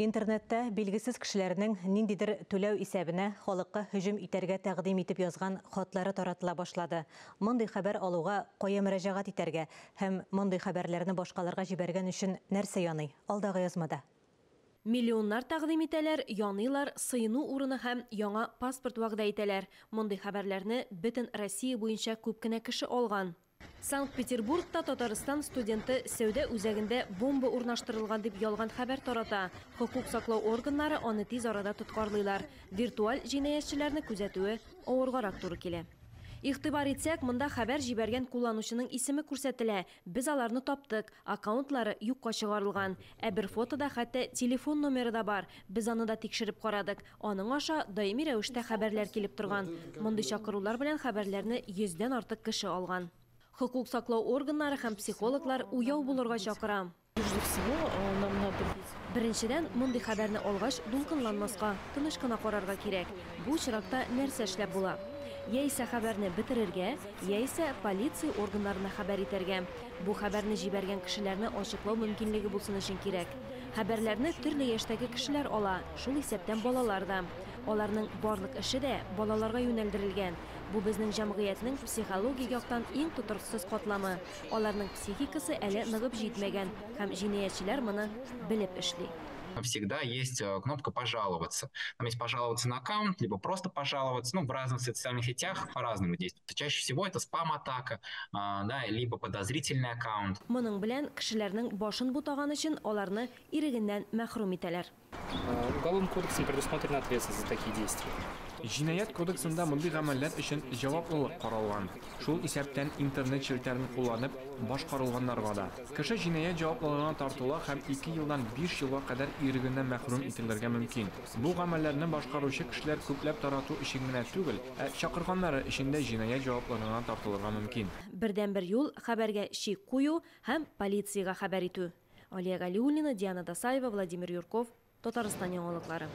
Интернетта билгесез кешеләрнең ниндидер түләү исәбенә халыкка һөҗүм итәргә тәкъдим итеп язган хатлары таратыла башлады. Мондый хәбәр алуга кая мөрәҗәгать итәргә һәм мондый хәбәрләрне башкаларга җибәргән өчен нәрсә яный? Алдагы язмада. Миллионнар тәкъдим итәләр, яныйлар, сыену урыны һәм яңа паспорт вәгъдә итәләр. Мондый хәбәрләрне бөтен Россия буенча күп кенә кеше алган. Санкт-Петербургта Татарстан студенты сәүдә үзәгендә бомба урнаштырылган дип ялган хәбәр тарата. Хокук саклау органнары аны тиз арада тоткарлыйлар. Виртуаль җинаятьчеләрне күзәтүе авыргарак туры килә. Игътибар итсәк, монда хәбәр җибәргән кулланучының исеме күрсәтелә. Без аларны таптык. Аккаунтлары юкка чыгарылган. Ә бер фотода хәтта телефон номеры да бар. Без аны да тикшереп карадык. Аның аша даими рәвештә хәбәрләр килеп торган. Мондый чакырулар белән хәбәрләрне йөздән артык кеше алган. Хокук саклау органнары һәм психологлар уяу булырга чакыра. Прежде всего, нам надо быть. Беренчедән, мондый хәбәрне алгач, дулкынланмаска, тыныч кына карарга кирәк. Бу очракта нәрсә эшләп була? Яисә хәбәрне бетерергә, яисә полиция органнарына хәбәр итәргә. Бу хәбәрне җибәргән кешеләрне ачыклау мөмкинлеге булсын өчен кирәк. Хәбәрләрне төрле яшьтәге кешеләр ала, шул исәптән балалар да. Аларның барлык эше дә балаларга юнәлдерелгән. Бу безнең җәмгыятьнең психологик яктан иң тотрыксыз катламы. Аларның психикасы әле ныгып җитмәгән һәм җинаятьчеләр моны белеп эшли. Всегда есть кнопка «Пожаловаться». Там есть «Пожаловаться на аккаунт», либо просто «Пожаловаться». Ну, в разных социальных сетях по-разному действует. Чаще всего это спам-атака, да, либо подозрительный аккаунт. Моның белән кешеләрнең башын бутаган өчен аларны ирегеннән мәхрүм итәләр. Уголовным кодексом предусмотрена ответственность за такие действия. Җинаять кодексында мондый гамәлләр өчен җаваплылык каралган. Шул исәптән интернет челтәрен кулланып башкарылганнарга да. Кеше җинаять җаваплылыгына тартыла һәм 2 елдан 5 елга кадәр ирегеннән мәхрүм ителергә мөмкин. Бу гамәлләрне башкаручы кешеләр күпләп тарату өчен генә түгел, ә чакырганнары өчен дә җинаять җаваплылыгына тартылырга мөмкин. Бердәнбер юл хәбәргә чик кую һәм полициягә хәбәр итү. Алия Галиуллина, Диана Дасаева, Владимир Юрков, Татарстан яңалыклары.